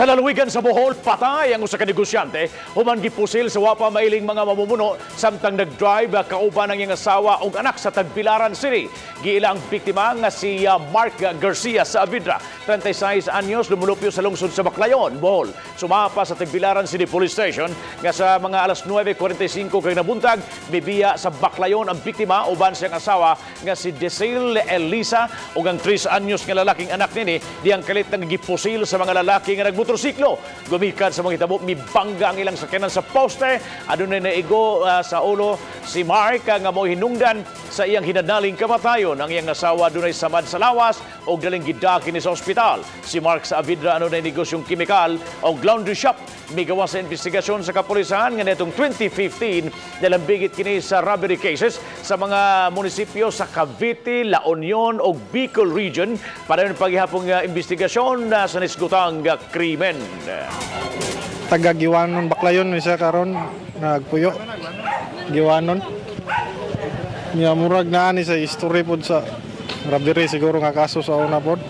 Sa lalawigan sa Bohol, patay ang usa ka negosyante human gipusil sa wa pa mailing mga mamumuno samtang nag-drive kauban ang iyang asawa ug anak sa Tagbilaran City. Giila ang biktima nga si Mark Garcia Saavedra, 36 anyos, lumulupyo sa lungsod sa Baclayon, Bohol. Sumapa sa Tagbilaran City Police Station nga sa mga alas 9:45 kay nabuntag, mibiya sa Baclayon ang biktima uban siyang asawa nga si Desil Elisa ug ang 3 anyos nga lalaking anak nini diyang kalit nga gipusil sa mga lalaki nga nagmotorsiklo. Gumikan sa mga hitabo, mibangga ang ilang sakyanan sa poste. Adunay naigo sa ulo si Mark nga mo hinungdan sa iyang hinanaling kamatayon. Ang iyang asawa dunay samad sa lawas og daling gidaki ni sa ospital. Si Mark Saavedra adunay negosyong kimikal og laundry shop. Migawas sa investigasyon sa kapulisan nga netong 2015 nalambigit kini sa robbery cases sa mga munisipyo sa Cavite, La Union ug Bicol Region para paghihapong investigasyon sa nisgutang krimen. Taga Guiwanon, Baclayon mi siya karon nagpuyo. Guiwanon. Nya murag naa ni sa history pod sa robbery siguro nga kaso sa una pod.